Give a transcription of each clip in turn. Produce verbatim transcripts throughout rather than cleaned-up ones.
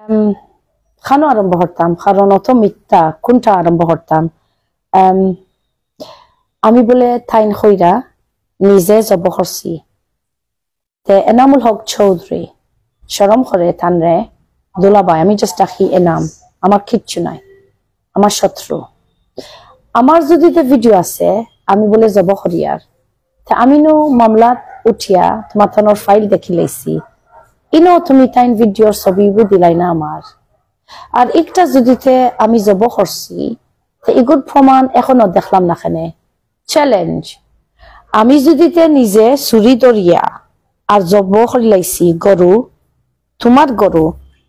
আম, খানো আরম্ভ করতাম, কারণ অত মিথ্যা, কোনটা আরম্ভ করতাম? আম, আমি বুলে তাইন কইরা নিজে জব করছি। তে এনামুল হক চৌধুরী, শরম করে তানরে দুলাভাই, আমি just ডাকি এনাম, আমার কিচ্ছু নাই, আমার শত্রু। আমার যদি তে ভিডিও আছে, আমি বুলে জব করিয়ার, তে আমি নু মামলাত উঠিয়া তোমার তানোর ফাইল দেখি লাইছি, ইনো তুমি তাইন ভিডিওর ছবি দিলাই না আমার। আর একটা যদি তে আমি জব করছি, তে ইগুর প্রমাণ এখনো দেখলাম না কেনে। চ্যালেঞ্জ, আমি যদি তে নিজে ছুরি ধরিয়া আর জব করি লাইছি গরু, তোমার গরু,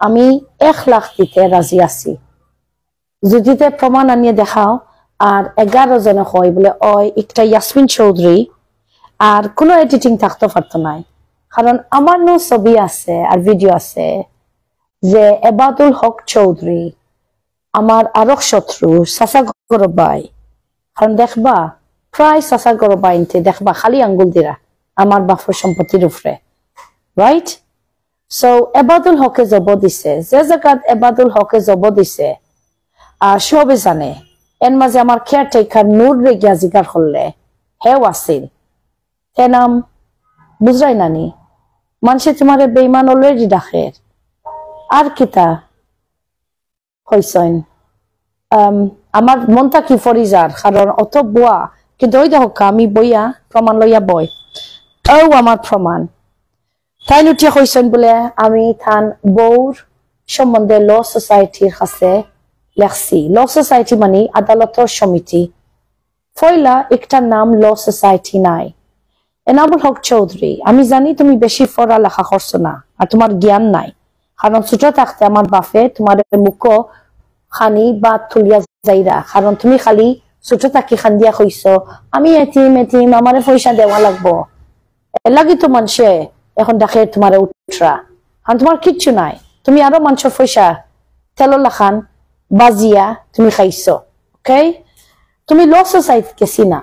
আমি এক লাখ দিতে রাজি আছি। যদি তে প্রমাণ আনিয়ে দেখাও। আর এগারো জনে কয় বুলে, ওই একটা ইয়াসমিন চৌধুরী, আর কোনো এডিটিং থাকতে পারতো নাই, কারণ আমার নু ছবি আছে আর ভিডিও আছে যে এবাদুল হক চৌধুরী, আমার আরক শত্রু, চাচা গরব ভাই। কারণ দেখবা, প্রায় চাচা গরব ভাইন্তে দেখবা খালি আঙ্গুল দিরা আমার বাপর সম্পত্তির উপরে, রাইট? সো এবাদুল হকে জব দিছে, যে জাগাত এবাদুল হকে জব দিছে, আর সবে জানে, এর মাঝে আমার কেয়ারটেকার নূররে গিয়া জিগার করলে, হেও আছিল। এনাম বুঝরায় নানি? মানষে তোমারে বেইমান অলরেডি ডাকের। আর কিতা কইছইন? আম, আমার মনটা কি ফরি যার, কারণ অত বুয়া। কিন্তু ওই দেখো, আমি বইয়া প্রমাণ লইয়া বই। ও আমার প্রমাণ। তাইন উঠিয়া কইছইন বুলে, আমি তান বউর সম্বন্ধে ল সোসাইটির কাছে লেখছি। ল সোসাইটি মানে আদালতর সমিতি। পয়লা একটা নাম ল সোসাইটি নাই। এনামুল হক চৌধুরী, আমি জানি তুমি বেশি পড়ালেখা করছো না, আর তোমার জ্ঞান নাই, কারণ ছোট থাকতে আমার বাপে তোমার মুখো খানি ভাত তুলিয়া যাইরা, কারণ তুমি খালি ছোট থাকি কান্দিয়া কইছো, আমি এতিম, এতিম, আমারে পয়সা দেওয়া লাগবো। এর লাগি তো মানষে এখন ডাকে তোমারে উঠরা, কারণ তোমার কিচ্ছু নাই। তুমি আরো মানষর পয়সা তেলর লাখান বাজিয়া তুমি খাইছো। ওকে, তুমি ল সোসাইটি গেছি না,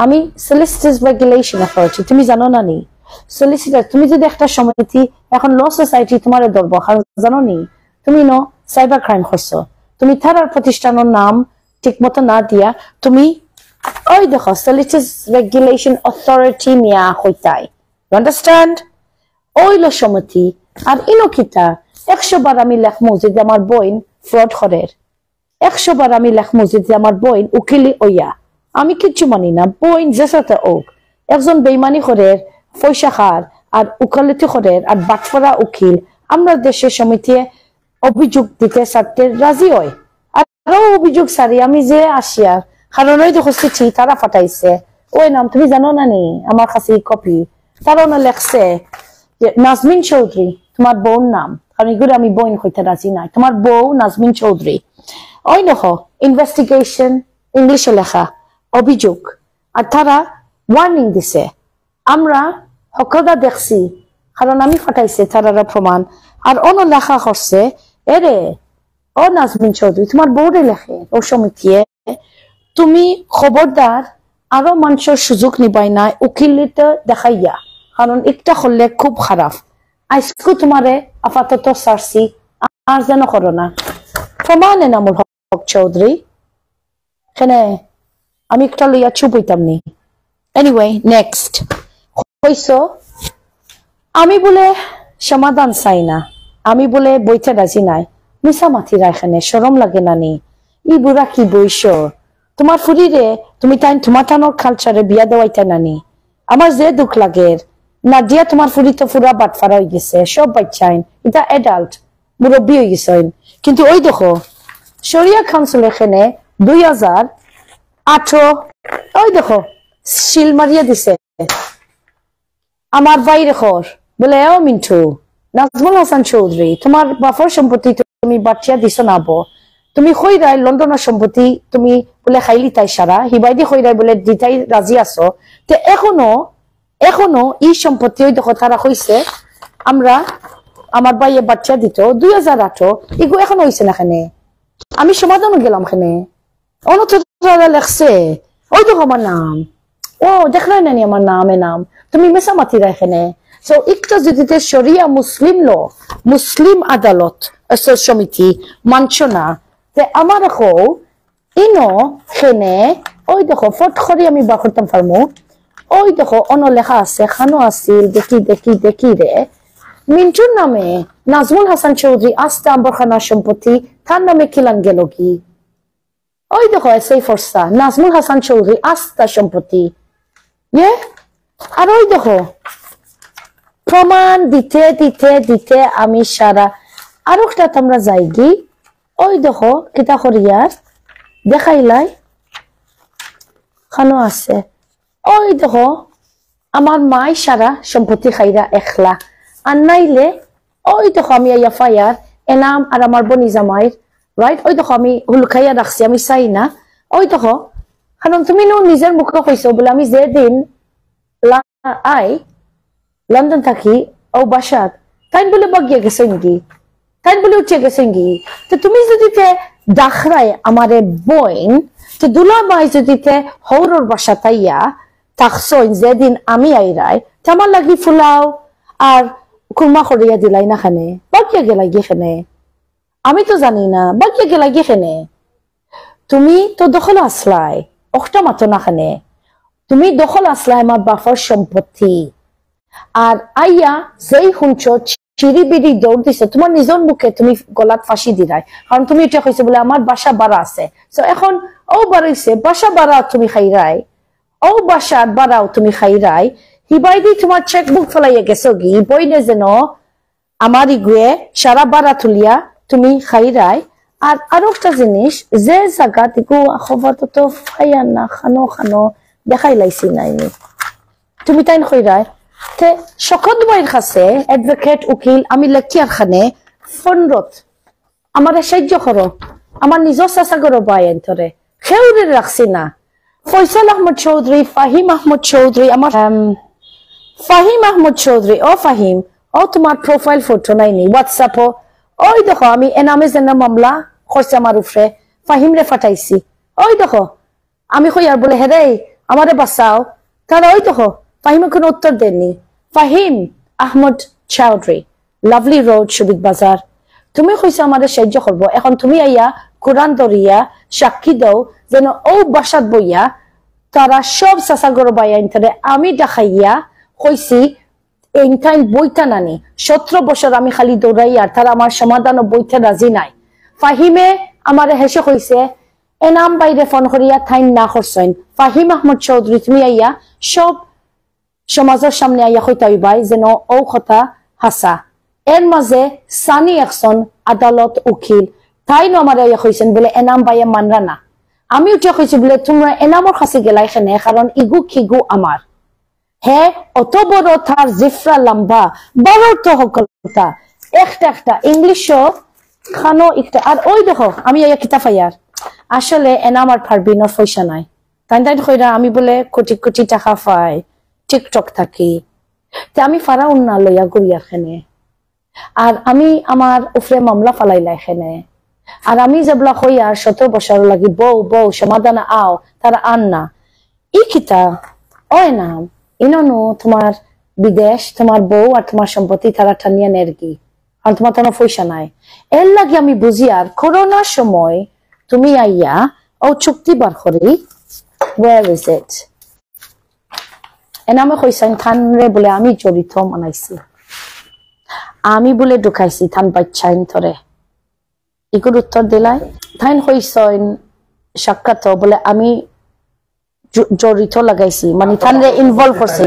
আমি সলিসিটার্স রেগুলেশন অথরিটি, তুমি জানো না নি? সলিসিটার, তুমি যদি একটা সমিতি, এখন ল সোসাইটি তোমারে ধরবো, কারণ জানো নি, তুমি ন সাইবার ক্রাইম করছো, তুমি তারার প্রতিষ্ঠানের নাম ঠিক মতো না দিয়া তুমি ওই দেখো সলিসিটার্স রেগুলেশন অথরিটি নিয়া হইতাই। You understand? ওইল সমিতি। আর ইনো কিতা, একশো বার আমি লেখমু যদি আমার বইন ফ্রড করের, একশো বার আমি লেখমু যদি আমার বইন উকিলি অইয়া, আমি কিচ্ছু মানি না। বইন যে সাথে হোক, একজন বেইমানি করের, পয়সা খার, আর উকালতি করের, আর বাটফরা উকিল, আমরা দেশে সমিতিয়ে অভিযোগ দিতে সারতে রাজি হয়। আরো অভিযোগ সারি আমি যে আসিয়ার, কারণ ওই দেখো চিঠি তারা পাঠাইছে, ওই নাম তুমি জানো না নি? আমার কাছে কপি, তারা না লেখছে যে নাজমিন চৌধুরী তোমার বউর নাম, কারণ এগুলো আমি বইন কইতে রাজি নাই, তোমার বউ নাজমিন চৌধুরী। ওই দেখো, ইনভেস্টিগেশন ইংলিশে লেখা, অভিযোগ, আর তারা ওয়ার্নিং দিছে। আমরা হকলটা দেখছি, কারণ আমি পাঠাইছি তারারা প্রমাণ। আর অনো লেখা করছে, এরে, ও নাজমিন চৌধুরী, তোমার বউরে লেখে, ও সমিতিয়ে, তুমি খবরদার আরো মানষর সুযোগ নিবায় না উকিলিতে দেখাইয়া, কারণ একটা করলে খুব খারাপ। আইজকু তোমারে আপাতত ছাড়ছি, আর যেন করো না। প্রমাণ এনামুল হক চৌধুরী, কেনে আমি একটা লইয়া চুপ হইতাম নি। Anyway, next. কইছো, আমি বুলে সমাধান চাই না, আমি বুলে বইতে রাজি নাই। মিছা মাতিরা এখানে, শরম লাগে না নি? ই বুড়া কি বইছো? তোমার ফুরিরে তুমি তাইন তোমার টানোর কালচারে বিয়া দেওয়াইতা না নি? আমার যে দুখ লাগের, নাদিয়া তোমার ফুরি তো পুরা বাটফারা হয়ে গেছে, সব বাচ্চাইন, এটা অ্যাডাল্ট, মুরব্বী হয়ে গেছে। কিন্তু ওই দেখো, শরিয়া কাউন্সিল এখানে দুই হাজার আঠারো, ওই দেখো, সিল মারিয়া দিছে। আমার বাইরে খর, বুলে, "ও মিন্টু, নাজমুল হাসান চৌধুরী, তোমার বাপর সম্পত্তি তুমি বাটিয়া দিছো না বো? তুমি কইরায় লন্ডনর সম্পত্তি তুমি বুলে খাইলিতায় সারা, হিবায়দি কইরায় বুলে দিতায় রাজি আছো। তে এখনো, এখনো ই সম্পত্তি ওই দেখো তারা কইছে, আমরা, আমার ভাইয়ে বাটিয়া দিত দুই হাজার আঠারো, ইগু এখনো হইছে না কেনে? আমি সমাধানও গেলাম কেনে?" অনো তো তারা লেখছে, ওই দেখো আমার নাম। ও, দেখরায় না নি আমার নাম, এ নাম। তুমি মিছা মাতিরায় কেনে? So, একটা যদি তে শরিয়া মুসলিম ল, মুসলিম আদালত, স-, সমিতি, মানছো না। তে আমার কও, ইনো খেনে, ওই দেখো, ফট করি আমি বার করতাম পারমু। ওই দেখো, অনো লেখা আছে, খানো আছিল, দেখি, দেখি, দেখি রে। মিন্টুর নামে নাজমুল হাসান চৌধুরী আস্তা আম্বরখানা সম্পত্তি, তার নামে কিলান গেল কি? ওই দেখো, এসেই ফরসা, নাজমুল হাসান চৌধুরী আস্তা সম্পত্তি। ইয়ে? আর ওই দেখো, প্রমাণ দিতে, দিতে, দিতে আমি সারা। আর একটা তোমরা যাইগি, ওই দেখো, কিতা করিয়ার, দেখাইলাই, খানো আছে। ওই দেখো, আমার মাই সারা সম্পত্তি খাইরা একলা। আর নাইলে, ওই দেখো, আমি আইয়া ফায়ার, এনাম আর আমার বনি জামাইর, রাইট? ওই দেখো, আমি হুলকাইয়া রাখছি, আমি চাই না। ওই দেখো, কারণ তুমি নু নিজের মুখে কইছো বলে, আমি যেদিন লা-, আই, লন্ডন থাকি, ও বাসাত, তাইন বলে বাগিয়া গেছইন গি, তাইন বলে উঠিয়া গেছইন গি। তো তুমি যদি তে দাখরায় আমারে বইন, তো দুলা মাই যদি তে হৌরর বাসাত আইয়া থাকছইন, যেদিন আমি আইরাই, তে আমার লাগি ফুলাও আর কুরমা করিয়া দিলাই না খানে, বাগিয়া গেলাই গি খানে। আমি তো জানি না, বাগিয়া গেলাই গি খানে। তুমি তো দখল আসলাই, অখটা মাতো না খানে। তুমি দখল আসলাই আমার বাপর সম্পত্তি। আর আইয়া যেই হুনছো, চিরি বিড়ি দৌড় দিছো, তোমার নিজর মুখে তুমি গলাত ফাঁসি দিরায়। কারণ তুমি এটা কইছো বলে আমার বাসা বাড়া আছে। So এখন ও বাড়াইছে, বাসা বাড়া তুমি খাইরায়, ও বাসার বাড়াও তুমি খাইরায়, হিবাইদি তোমার চেকবুক ফেলাইয়া গেছো গি, বইনে যেন আমার ইগুয়ে সারা বাড়া তুলিয়া তুমি খাইরায়। আর আরো একটা জিনিস, যে জাগাত ইগু খবর তো, তো ফাইয়ার না, খানো খানো দেখাই লাইছি নাইনি। তুমি তাইন কইরায়, তে শকত ভাইর কাছে, অ্যাডভোকেট, উকিল, আমি লেখিয়ার খানে ফোনরত, আমারে সাহায্য করো, আমার নিজর চাচা করো ভাই এন্তরে, কেউরে রাখছি না। ফয়সাল আহমদ চৌধুরী, ফাহিম আহমদ চৌধুরী, আমার, আম, ফাহিম আহমদ চৌধুরী, ও ফাহিম, ও তোমার প্রোফাইল ফটো নাইনি WhatsApp-ও? ওই দেখো, আমি এনামে যেন মামলা করছে আমার উপরে, ফাহিমরে ফাটাইছি। ওই দেখো, আমি কইয়ার বলে, "হে রে, আমারে বাঁচাও।" তারা ওই দেখো, ফাহিমে কোনো উত্তর দেননি। ফাহিম আহমদ চৌধুরী, লাভলি রোড, শফিক বাজার। তুমি কইছো আমারে সাহায্য করবো, এখন তুমি আইয়া কোরআন ধরিয়া সাক্ষী দাও যেন ও বাসাত বইয়া তারা সব চাচা করো ভাই এন্তরে আমি ডাকাইয়া কইছি, এইন তাইন বইতা নানি। সতেরো বছর আমি খালি দৌড়াই আর তারা আমার সমাধানও বইতে রাজি নাই। ফাহিমে আমারে হেসে কইছে, এনাম ভাইরে ফোন করিয়া তাইন না করছইন। ফাহিম আহমদ চৌধুরী, তুমি আইয়া সব সমাজর সামনে আইয়া কইতা অইবায় যেন ও কথা হাছা। এর মাঝে সানি একজন আদালত উকিল, তাইনও আমারে আইয়া কইছইন বলে এনাম ভাইয়ে মানরা না। আমি উঠিয়া কইছি বলে, "তোমরা এনামর কাছে গেলায় কেনে? কারণ ইগু খিগু আমার।" হে অত বড়, তার জিফরা লম্বা, বড় তো হকলতা, একটা একটা ইংলিশও খানো একটা। আর ওই দেখো, আমি এই কিতা ফাইয়ার, আসলে এনাম আর পারবিনর পয়সা নাই। তাইন তাইন কইরা আমি বলে কোটি কোটি টাকা পাই TikTok থাকি, তে আমি ফারাউন না লইয়া ঘুরিয়ার কেনে। আর আমি আমার উপরে মামলা ফালাইলা এখানে। আর আমি যেবলা কইয়ার সতেরো বছর লাগি বউ, বউ, সমাধান আও, তারা আর না। ই কিতা? ওই না, ইননু তোমার বিদেশ, তোমার বউ আর তোমার সম্পত্তি তারা টানিয়া নেরগি। আর তোমার তো পয়সা নাই। এর লাগি আমি বুঝিয়ার করোনার সময় তুমি আইয়া ও চুক্তি বার করি। Where is it? এনামে কইছইন, "তানরে বুলে আমি জড়িত বানাইছি, আমি বুলে ঢুকাইছি তান বাচ্চা ইন্তরে।" ইগুর উত্তর দিলাই, তাইন কইছইন সাক্ষাৎ বুলে, "আমি জ-, জড়িত লাগাইছি, মানে তানরে involve করছি।"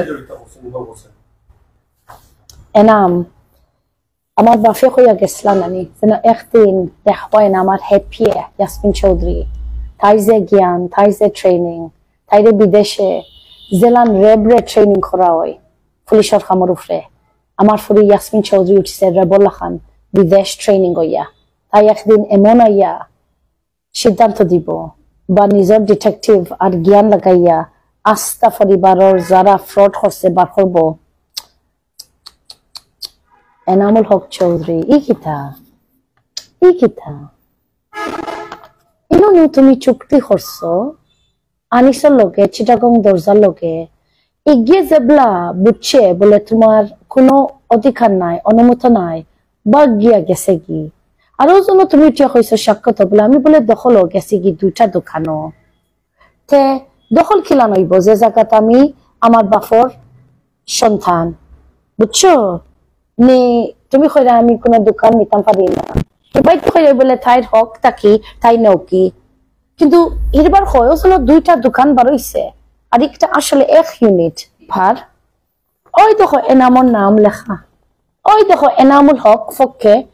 এনাম, আমার বাপে কইয়া গেছলা নানি, যেন একদিন দেখবায় না আমার হেপিয়ে ইয়াসমিন চৌধুরী, তাই যে জ্ঞান, তাই যে training, তাইরে বিদেশে যেলান রেবরে training করা হয় পুলিশর কামর উপরে। আমার ফুরি ইয়াসমিন চৌধুরী উঠছে রেবর লাখান বিদেশ training হইয়া। তাই একদিন এমন আইয়া সিদ্ধান্ত দিব বা নিজর detective আর জ্ঞান লাগাইয়া আস্তা পরিবারর যারা fraud করছে বার করব। এনামুল হক চৌধুরী, ই কিতা? ই কিতা? ইনো নু তুমি চুক্তি করছো আনিসর লগে, চিটাগং দরজার লগে। ইগিয়ে যেবলা বুঝছে বুলে তোমার কোনো অধিকার নাই, অনুমতি নাই, বাগিয়া গেছে গি। আরো যেন তুমি উঠিয়া কইছো সাক্ষাৎ বুলে, আমি বুলে দখলও গেছিগি দুইটা দোকানও। তে দখল কিলান অইবো যে জাগাত আমি আমার বাপর সন্তান, বুঝছো? নে, তুমি কইরা আমি কোনো দোকান নিতাম পারি না। এবার তো কইরা বুলে তাইর হক থাকি, তাই নেও কি? কিন্তু এরবার কয়, ও চলো দুইটা দোকান বার অইছে, আর একটা আসলে এক ইউনিট ভার। ওই দেখো এনামর নাম লেখা, ওই দেখো এনামুল হক ফক্কে,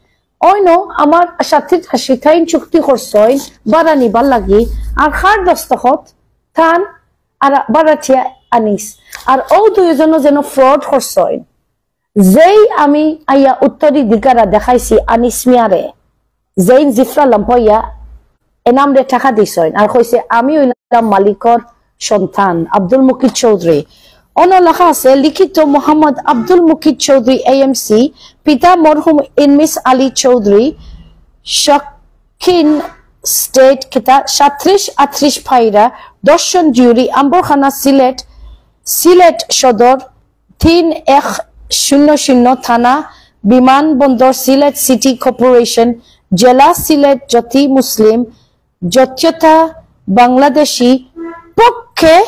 ওই নো আমার সাথে শিখাইন চুক্তি করছইন বাড়া নিবার লাগি, আর কার দস্তখত? তান আর বাড়াটিয়া আনিস। আর ও দুইজন যেন ফ্রড করছইন। যেই আমি আইয়া উত্তরাধিকারা দেখাইছি আনিস মিয়ারে, যেইন জিফরা লাম্পইয়া এনামরে টাকা দিছইন আর কইছে, "আমি অইলাম মালিকর সন্তান আব্দুল মুকিত চৌধুরী।" অনো লেখা আছে, লিখিত মোহাম্মদ আব্দুল মুকিত চৌধুরী এএমসি, পিতা মরহুম ইনমিস আলী চৌধুরী, শখিন স্টেট কিতা সাতত্রিশ আটত্রিশ ফাইরা, দর্শন জিউরি, আম্বরখানা, সিলেট, সিলেট সদর, তিন এক শূন্য শূন্য থানা, বিমানবন্দর, সিলেট সিটি কর্পোরেশন, জেলা সিলেট, জাতি মুসলিম, জাতীয়তা বাংলাদেশি, পক্ষে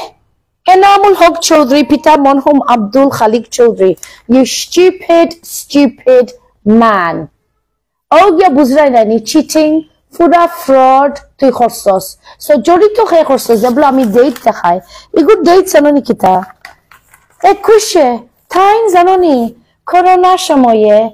এনামুল হক চৌধুরী, পিতা মরহুম আব্দুল খালিক Chowdhury. You stupid, stupid man. ও গিয়া বুঝরায় নানি, চিটিং, পুরা ফ্রড তুই করছস। সো জড়িত কে করছস, যেগুলো আমি ডেট দেখাই, এগুলো ডেট জানো নি কিতা? একুশে, তাইন জানো নি, করোনার সময়ে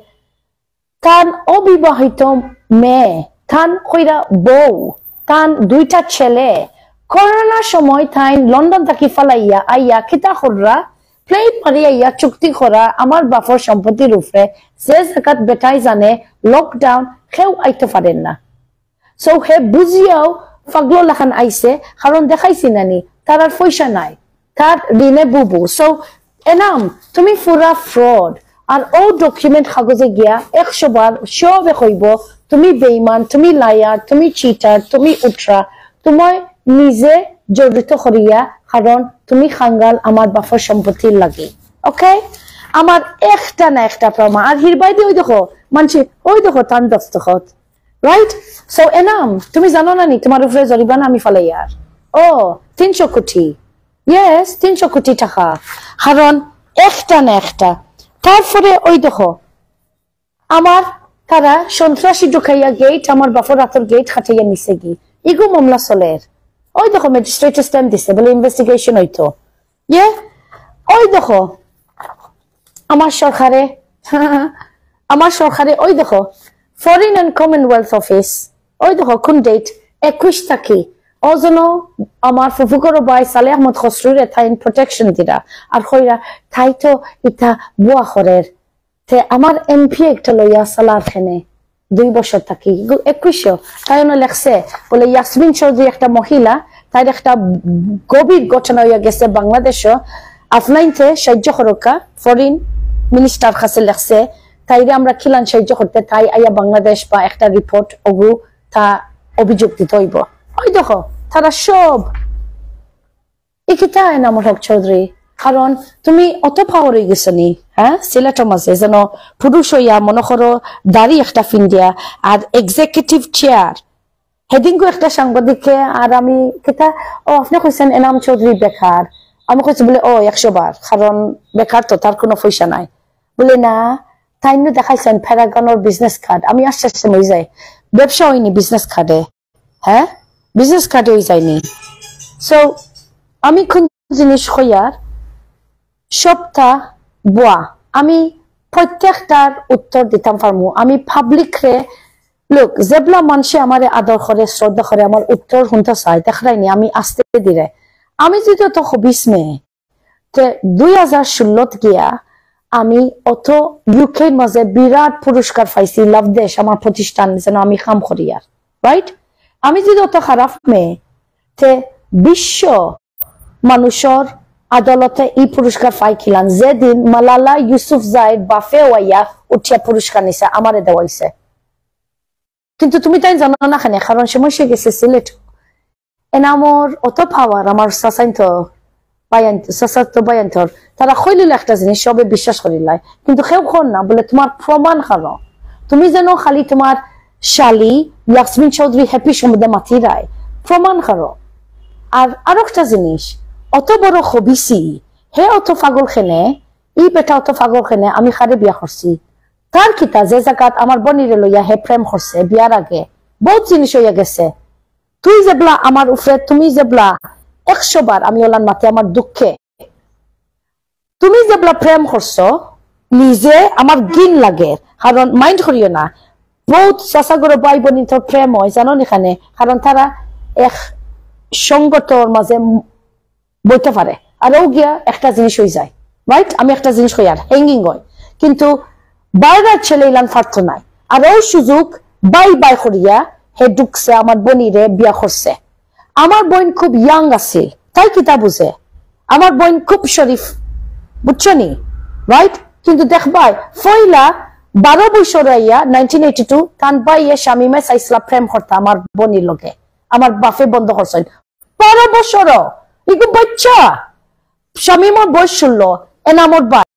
তান অবিবাহিত মেয়ে, তান কইরা বউ, তান দুইটা ছেলে, করোনার সময় তাইন লন্ডন থাকি ফালাইয়া আইয়া কিতা কররা, প্লেন মারি আইয়া চুক্তি করা আমার বাপর সম্পত্তির উপরে, যে জাগাত বেটায় জানে লকডাউন, কেউ আইতো পারের না। সো হে বুঝিয়াও পাগল লাখান আইছে, কারণ দেখাইছি নানি, তার আর পয়সা নাই, তার ঋণে বুবু। সো এনাম, তুমি পুরা ফ্রড। আর ও ডকুমেন্ট কাগজে গিয়া একশো বার সবে কইব, "তুমি বেইমান, তুমি লায়ার, তুমি চিটার, তুমি উঠরা, তুমি নিজে জড়িত করিয়া, কারণ তুমি খাঙ্গাল আমার বাপর সম্পত্তির লাগি।" ওকে, আমার একটা না একটা প্রমাণ। আর হিরবাইদি ওই দেখো, মানছি ওই দেখো তান দস্তখত, রাইট? সো এনাম, তুমি জানো না নি তোমার উপরে জরিমানা আমি ফালাইয়ার? ও, তিনশো কোটি। ইয়েস, তিনশো কোটি টাকা। কারণ একটা না একটা। তারপরে ওই দেখো, আমার তারা সন্ত্রাসী ঢুকাইয়া গেট, আমার বাপর রাতর গেট খাটাইয়া নিছে গি। ইগু মামলা চলের। ওই দেখো, ম্যাজিস্ট্রেটে স্ট্যাম্প দিছে, বলে ইনভেস্টিগেশন হইতো। ইয়ে, ওই দেখো, আমার সরকারে, আমার সরকারে, ওই দেখো, ফরেন অ্যান্ড কমনওয়েলথ অফিস, ওই দেখো, কোন ডেট? একুশ তাকি। ও যেন আমার ফুফুকর ভাই সালে আহমদ খসরুরে তাইন প্রোটেকশন দিরা, আর কইরা, "তাই তো ইতা বুয়া করের।" তে আমার এমপি একটা লইয়া সালার খেনে দুই বছর থাকি, একুশশো, তাই ওনা লেখছে, বলে ইয়াসমিন চৌধুরী একটা মহিলা, তাইর একটা গভীর ঘটনা হইয়া গেছে বাংলাদেশও, আফলাইনতে সাহায্য করকা, ফরেন মিনিস্টার কাছে লেখছে, তাইরে আমরা খিলান সাহায্য করতে, তাই আইয়া বাংলাদেশ বা একটা রিপোর্ট ওগু তা অভিযোগ দিতে হইব। ওই দেখো, তারা সব ইকিতা এনামুল হক চৌধুরী, কারণ তুমি অত পাওয়ার হয়ে গেছো নি, হ্যাঁ? সিলেটর মাঝে যেন পুরুষ হইয়া মনে করো দাড়ি একটা ফিন্দিয়া আর এক্সিকিউটিভ চেয়ার। হেদিনকু একটা সাংবাদিককে আর আমি কিতা, "ও, আপনি কইছেন এনাম চৌধুরী বেকার?" আমি কইছি বলে, "ও, একশো বার, কারণ বেকার তো, তার কোনো পয়সা নাই।" বলে, "না, তাই নু দেখাইছেন প্যারাগনর বিজনেস কার্ড।" আমি আশ্চর্য হয়ে যাই, ব্যবসা হয়নি বিজনেস কার্ডে, হ্যাঁ, বিজনেস কার্ডে হয়ে যায়নি। সো আমি কোন জিনিস কইয়ার সবটা বুয়া, আমি প্রত্যেকটার উত্তর দিতাম পারমু। আমি পাবলিক রে, লুক, যেবলা মানষে আমারে আদর করে, শ্রদ্ধা করে, আমার উত্তর হুনতা চায়, দেখরায়নি আমি আস্তে ধীরে। আমি যদি অত হবিস মেয়ে, তে দুই হাজার ষোলোত গিয়া আমি অত ইউকের মাঝে বিরাট পুরস্কার পাইছি, লাভ দেশ আমার প্রতিষ্ঠান যেন আমি কাম করিয়ার, রাইট? আমি যদি অত খারাপ মেয়ে, তে বিশ্ব মানুষর আদালতে ই পুরস্কার পাই কিলান, যেদিন মালালা ইউসুফজাইর বাফে ওয়াইয়া উঠিয়া পুরস্কার নিছে, আমারে দেওয়াইছে। কিন্তু তুমি তাই জানো না কেন, কারণ সময় সে গেছে সিলেট। এনামর অত পাওয়ার, আমার চাচাইন তো বায়ান, চাচা তো বায়ান্তর, তারা কইলিলে একটা জিনিস সবে বিশ্বাস করিলাই, কিন্তু কেউ কর না, বলে, "তোমার প্রমাণ কেন? তুমি যেন খালি তোমার শালি ইয়াসমিন চৌধুরী হ্যাপি সম্বন্ধে মাতিরায়, প্রমাণ করো। আর আরো একটা জিনিস, অত বড় খবিসি, হে অত পাগল কেনে, ই বেটা অত পাগল কেনে, আমি কারে বিয়া করছি? তার কিতা, যে জাগাত আমার বনিরে লইয়া হে প্রেম করছে বিয়ার আগে, বহুত জিনিস হইয়া গেছে। তুই যেবলা আমার উপরে, তুমি যেবলা একশো বার আমি ওলান মাতি আমার দুঃখে, তুমি যেবলা প্রেম করছো, নিজে আমার ঘিন লাগে, কারণ মাইন্ড করিও না, বহুত চাচা গরো ভাই বইন তোর প্রেম হয় জানো নি কেনে, কারণ তারা এক সঙ্গতর মাঝে বইতে পারে, আর ও গিয়া একটা জিনিস হয়ে যায়, রাইট? আমি একটা জিনিস কই আর হ্যাঙ্গিং হয়, কিন্তু বাইরের ছেলে ইলান পারতো নাই, আর ও সুযোগ বাই বাই করিয়া হে ঢুকছে, আমার বনিরে বিয়া করছে। আমার বইন খুব ইয়াং আছিল, তাই কিতা বুঝে? আমার বইন খুব শরীফ, বুঝছো নি? রাইট? কিন্তু দেখবায়, পয়লা বারো বছর আইয়া নাইনটিন এইটি টু তান ভাইয়ে শামিমে চাইছলা প্রেম করতা আমার বনির লগে, আমার বাপে বন্ধ করছইন। বারো বছর, ইগু বাচ্চা। শামিমর বয়স ষোলো, এনামর ভাই।